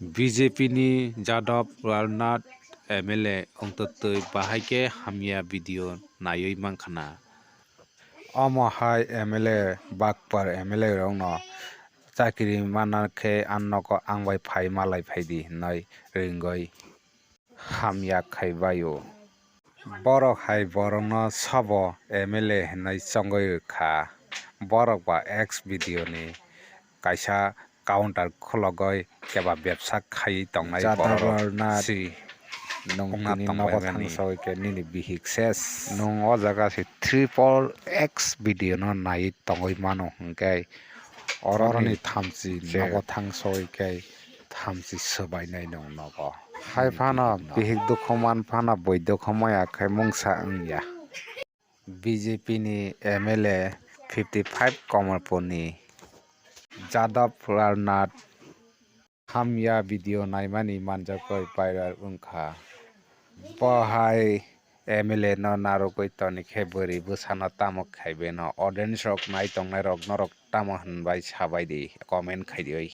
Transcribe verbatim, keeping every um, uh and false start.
B J P ni Jadab Ralnath M L A wngtwtwi bahai khe hamya video naiwi mankha na. Omo hai M L A bakpar M L A rokno chakiri mana khe ang nogo ang bai phai malai phaidi hinwi ringwi hamya khai baio. Borok hai borokno sabo M L A hinwi chongwi rwkha. Borok ba ex B D O ni kaisa counter khulogwi keba bebsa khaiwi tongnai Jadab borok Ralnath, si nwng wngna tini tongbai nogo mani. Thangsawi khe nini bihik ses. Nwng o jaga se triple X video no naiwi tongwi mano hwnkhe oroni thamchi nogo thangsawi khe thamchi swbainai nwng nogo. Hai phano bihik dukhu man phano bui dukhu maya khe mungsa wngya. B J P ni M L A fifty five Kamalpur ni Jadab Ralnath hamya video naimani manjakwi viral wngkha. Bo hai M L A no narwgwi toni khe bwrwi bwsano tamo khai beno audience rok nai tongnai rok norok tamo hwnbai sabaidi comment khaidioi.